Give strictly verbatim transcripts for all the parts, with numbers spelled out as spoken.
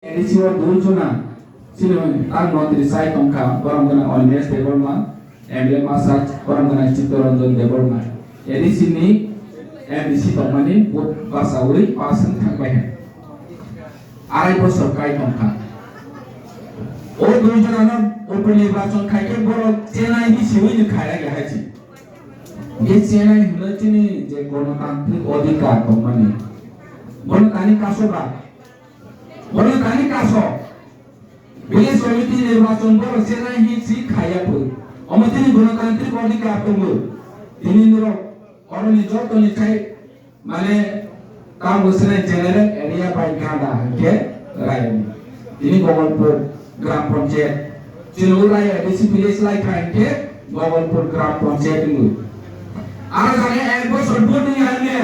A D C o dui jona chini tang montri chai tongkha, borom gwnang Animesh Debbarma, M L A masa borom gwnang Chittaranjan Debbarma. A D C ni M D C tongmani vote bachaui pass wng thangbai hai. Arai bosor kai tongkha. O dui jonano uponirbachon khai khe borok chenai hi siui ni khairang ya hai chi. Ge chenai hwnwi chini je gonotantrik odhikar tongmani. Bono tani kaso ba? Bono tani kaso? Village committee nirbachon borok chenai hi si khaiya pui. Omo chini gonotantrik odhikar tongo. Tini norok oroni jotoni chai mane tamo sene general area by ganda hwnkhe rayoni. Tini Gogolpur Gram Panchayat. Chini o raya A D C village lai kha hwnkhe Gogolpur Gram Panchayat wngo. Aro jani ek bosor vote wngya hwnkhe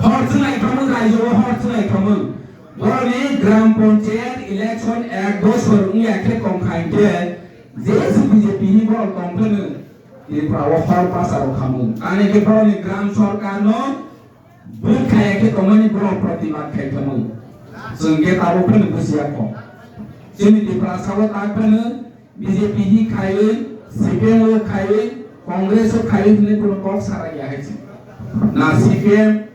hor chwnai khamung, raijo o hor chwnai khamung. Boroni Gram Panchayat election ek bosor wngya khe tong kha hwnkhe je se B J P hi borok tong phano Tripura o hor basa rok khamung. Ani khe boroni gram sorkar no bwkhaya khe tongmani borok protibad khai khamung. Chwng khe tabuk phano bujiya kho. Chini Tiprasa o tak phano B J P hi khaiwi, C P M o khaiwi, Congress o khaiwi hwnwi bono kok sara ya hai se. Na C P M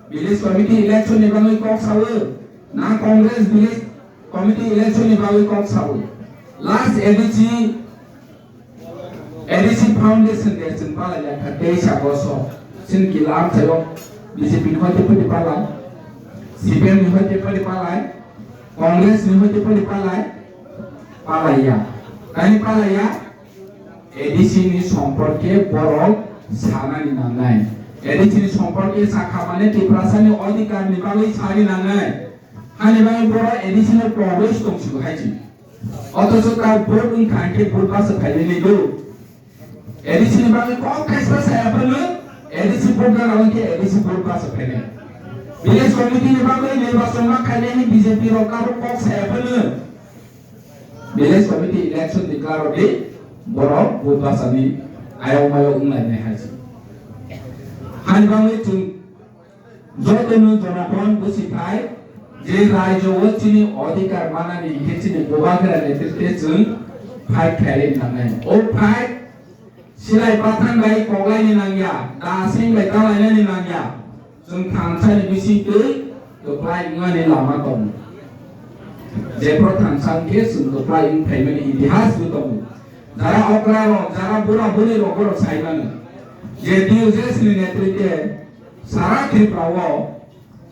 village committee election ni bagwi kok sawo, na Congress village committee election ni bagwi kok sawo. Last A D C, A D C foundation day chwng palai ya kha teisa boso. Chini kila amchaio B J P ni hoite pwdi palai, C P M ni hoite pwdi palai, Congress ni hoite pwdi palai, palai ya. Tani palai ya, A D C ni somporke borok sanani nangnai. A D C ni somporke sakha mane Tiprasa ni odhikar ni bagwi sani nangnai. Hani bagwi borok A D C no probesh tongsigo hai se. Othocho ta vote wngkha hwnkhe vote basa phainai do. A D C ni bagwi kok kaisa saya phano A D C vote gana hwnkhe A D C vote basa phainai. Village committee ni bagwi nirbachon ma khainai ni B J P rok abo kok saya phano. Village committee election ni karo di borok vote basa ni ayok mayok wnglainai hai se. Hani bagwi chwng Jotono Jonathan bwswk phai, je raijo o chini odhikar manani hinkhe chini bubagra netritwe chwng fight khairwi nangnai. O fight silai pathang bai koklaini nangya, dasing bai talainani nangya. Chwng thansani bisingtwi kwplai wngmani lama tongo. Jephru thansa wngkhe chwng kwplai wng phaimani itihas bo tongo. Jara okra rok, jara bura buri rok, borok sai mano je D O J S ni netritwe Sara Tripura o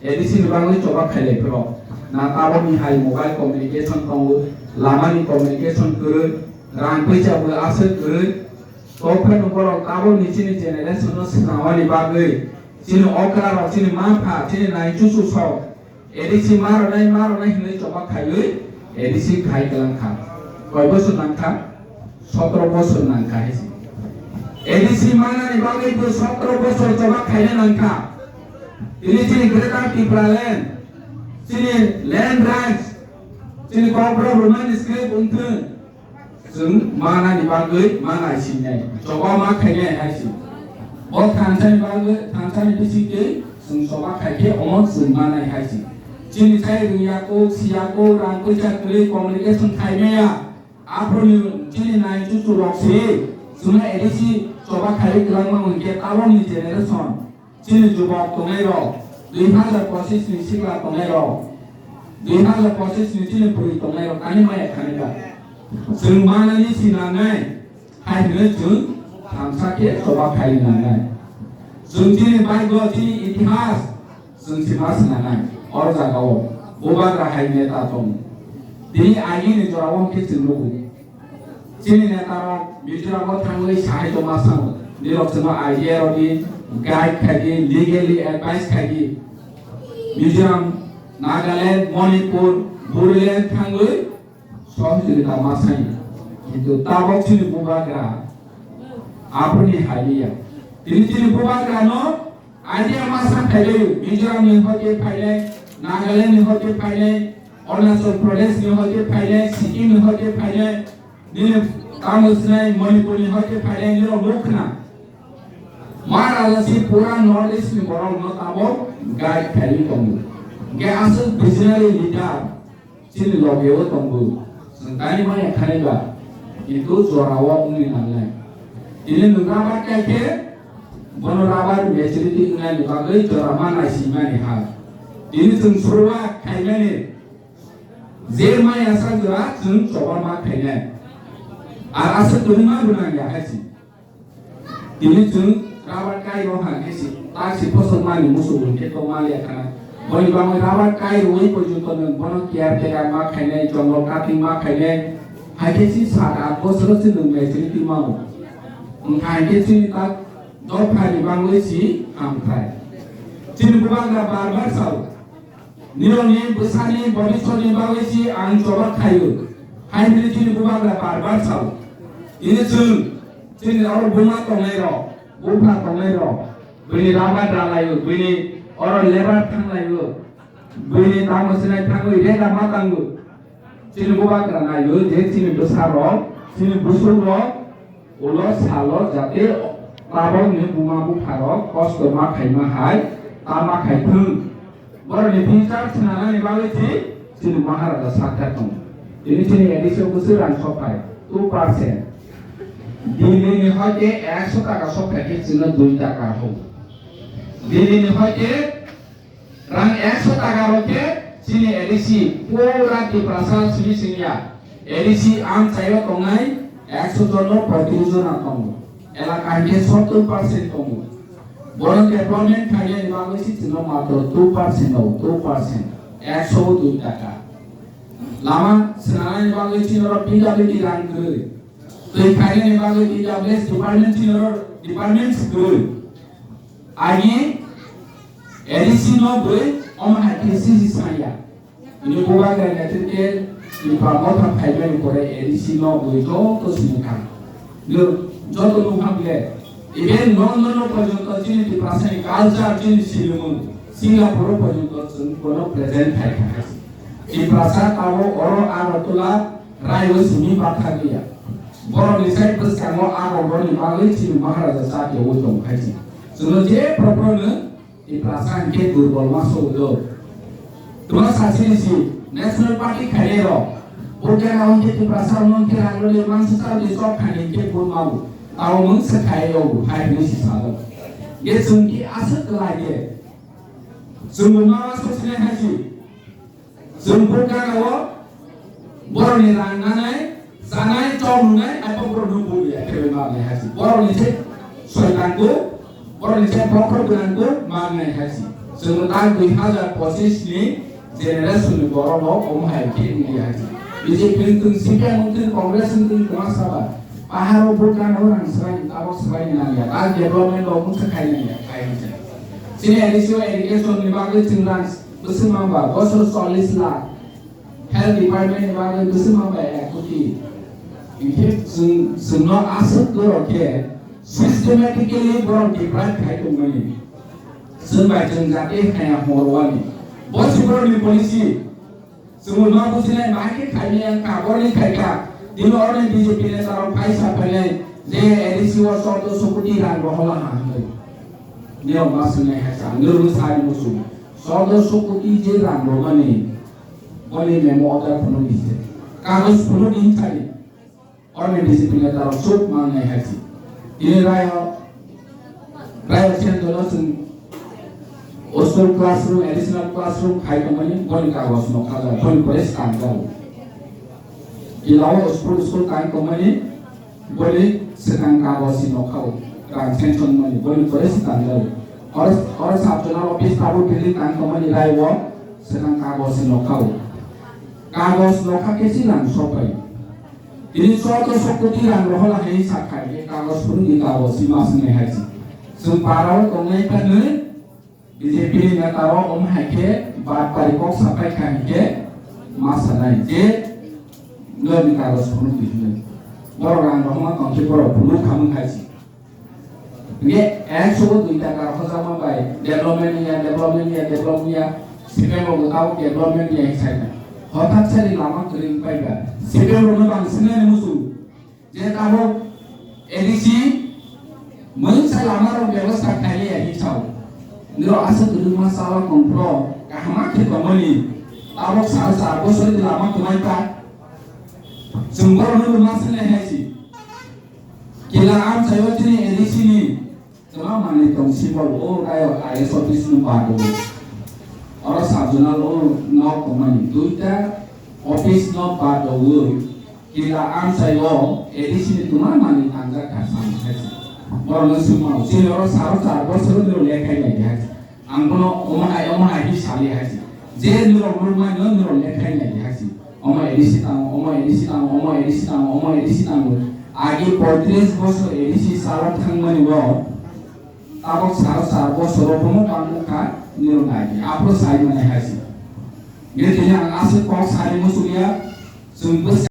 A D C ni bagwi choba khailai phiro. Na tabokni hai mobile communication tongo, lamani communication kwrwi, rang puisa bo aswk kwrwi. Tophano borok tabokni chini generation no swnamani bagwi chini okra rok, chini mapha, chini naichuchu sok A D C ma rwnai, ma rwnai hwnwi choba khaiwi A D C khai kwlang kha. Koi bosor nang kha? Sotro bosor nang kha hai se. A D C manani bagwi bo sotro bosor choba khaina nang kha. Tini chini Greater Tipraland, chini land rights, chini Kokborok Roman script wngthwng, chwng manani bagwi ma naisinai, choba ma khainai hai se. Bo thansani bagwi, thansani bisingtwi chwng choba khai khe omo chwng manai hai se. Chini sai rwngya kuk, siya kuk, rang puisa kwrwi communication khaimaya. Aphuru chini naichuchu rok se chwngno A D C choba khaiwi kwlangma hwnkhe tabokni generation, chini jubok tongnai rok, dui hazar pochis ni sikla tongnai rok, dui hazar pochis ni chini bwrwi tongnai rok tani maya khanai da? Chwng manani sinangnai, hai hwnwi chwng thansa khe choba khaiwi nangnai. Chwng chini Bible, chini itihas, Chwng se ma swnamnai, oro jagao bubagra hai neta tongo. Tini agini jorao hwnkhe chwng nugo. Chini netarok Mizoram-o thangwi sahai tongma sango. Nirok chwngno idea rwdi, guide khaidi, legally advice khaidi. Mizoram, Nagaland, Manipur, Bodoland thangwi sohojogita ma sango. Kintu tabok chini bubagra aphuruni hai liya. Tini chini bubagrano Idea ma sa phailai, Mizoram ni hoite phailai, Nagaland ni hoite phailai, Arunachal Pradesh ni hoite phailai, Sikkim ni hoite phailai, nini tamo sinai Manipur ni hoite phailai, nirok nuk khna. Ma raja si pura North East ni borok no tabok guide khailai tongo. Ge aswk visionary leader, Chini loge o tongo. Chwng tani maya khanai ba. Kintu jora o wngwi nangnai. Tini nwng rubber kai khe bono rubber maturity wngnai ni bagwi jora ma naisimani ha. Tini chwng suruwa khaimani je maya sa jora chwng choba ma khainai. Ar aswk kwrwngma bo nangya hai si. Tini chwng rubber kai rw hang khe si, tak si phosok mani muchung hwn khe to ma le khana. Boni bagwi rubber kai rwui porjonto nwng bono caretaker ma khainai, jongle cutting ma khainai. Hai khe si sat aath bochor si nwng maturity mano. Wngkha hai khe chini tak dopha ni bagwi si hamkrai. Chini bubagra bar bar sao. Nirokni bwsani bobiswrni bagwi si ang choba khaio, hai hwnwi chini bubagra bar bar sao. Tini chwng, chini oro buma tongnairok, bupha tongnairok, buini rubber dalaio, buini oro labour thanglaio, buini tamo sinai thangwi rega ma tango. Chini bubagra naio je chini bwsarok, chini busukrok, ulo salo jate tabokni buma bupharok kosto ma khaima hai ta ma khai thung. Borokni future swnamnani bagwi si chini Maharaja sakha tongo. Tini chini A D C o bwswk rang sok phai, two percent. Delhi ni hoite ekso taka sok phai khe chwngno dui taka ho. Delhi ni hoite rang ekso taka rok khe chini A D C, pura Tiprasa simi singya. A D C amchaio tongnai ekso jon no poitris jona tongo. Elaka hinkhe sottor percent tongo. Borok development khainani bagwi si chwngno matro two percent o, two percent. Ekso o dui taka. Lama swnamnani bagwi chini oro P W D rang kwrwi. Twi khainani bagwi P W S department chini oro departments kwrwi. Ani A D C no bwi omo hai khe sisi sanya. Ini bubagra netrite Tipra Motha phaimani pore A D C no bwi joto sini kha. Yo, joto nung ham le. Even no no no porjonto chini Tiprasa ni culture chini sinimung Singapore porjonto chwng bono present khai kha. Tiprasa tabo oro Agartala rai o simi batha gaya. Borok ni sai bwskango Agartala ni bagwi chini Maharaja cha ke o tong khai si. Chwngno je propro no Tiprasa hinkhe durbol ma sogwi do. Twma sasini si National Party khainai rok. Bo kena hinkhe Tiprasa rok hinkhe rang rwlwi mansa sa di sok khainai hinkhe bo mau. Tao mung se khai yo hai hinwi si salo. Ye chwng ki aswk kwlai ye. Chwng bo ma ma sok sinai hai si. Chwng bo gana o borokni rang nanai, chanai, chok nunai, abo borokno buliya, khe bai manai hai si. Borokni se soitan bo, borokni se bokhor gwnang bo manai hai si. Chwng tak dui hazar pochis ni generation ni borok rok omo hai khe wngya hai si. B J P wngtwng, C P M wngtwng, Congress wngtwng, kwma saba. Pahar o bo gana o rang swbai, abo swbai nangya. Tak development rok wngkha khai nangya, khai nangya. Chini A D C o education ni bagwi chwng rang bwswk mangba, bosor chollish lakh. Health department ni bagwi bwswk mangba ek koti. Hinkhe chwng, chwngno aswk borok khe systematically borok deprive khai tongmani. Chwng bai chwng jate haya horwani. Bo se borokni policy. Chwng no bujinai ma khe khaimaya kha, borni khaikha. Dino orni B J P neta rok phaisa phainai je A D C o chordo sokoti rang rohola ha hwnwi. Nirok ma swngnai hai sa, nirok no sai muchung. Chordo sokoti je rang romani. Boni memo order phunuk di se. Kagoj phunuk di hinchari. Orni discipline ta rok chuk mangnai hai si. Ini rayo, rayo chen dono chwng school classroom, additional classroom khai tongmani boni kagoj nokha jao, boni pore swkang jao. Ilao school, school kai tongmani boni swkang kagoj si nokha o, rang sanction mani boni pore swkang jao. Oro, oro sub zonal office tabuk building kai tongmani rayo swkang kagoj si nokha o. Kagoj nokha khe si lang sopai. Tini chordo sokoti rang rohola hai sa khai khe kagoj phunuk di kagoj si ma swngnai hai si. Chwng para o tongnai phano B J P ni neta rok omo hai khe bad bari kok sapai khai khe ma sanai je nokni kagoj phunuk di hwnwi. Borok rang rohorma tong khe borok phunuk khamung hai si. Hingke ekso bo dui taka hojakma bai development ya, development ya, development ya, C P M rok bo tabok development ya hinwi sai kha. Hothat sari lama kwrwi wng pai kha. C P M rok no bang sinai ni muchung je tabok A D C mungsa lama rok bebosta khaili ya hinwi sao. Niro aswk kwrwngma chala tong phro kaham ma khe tongmani. Abo sal sal bosor lama kwmai ta. Chwng borokno bo ma sanai hai si. Kila amchaio chini A D C ni kwma manwi tong si bo o rayo I S office no ba do. Oro sub zonal o nok kwmani duita office no ba do. Kila amchaio A D C ni kwma manwi tangjak kha sam hai si. Borokno swngmano chini oro sal sal bosor niro lekhai nai hai si. Ang bono omo hai, omo hai hi sali hai si. Je nirok nukmai no nirok lekhai nai hai si. Omo A D C tango, omo A D C tango, omo A D C tango, omo A D C tango. Agi poitris bosor A D C salo thangmani bo. Tabok sal sal bosor o bomo bangmukha nirok nai di. Aphuru sai mani hai si. Nge tini ang aswk kok sari musulia. Chwng bwsa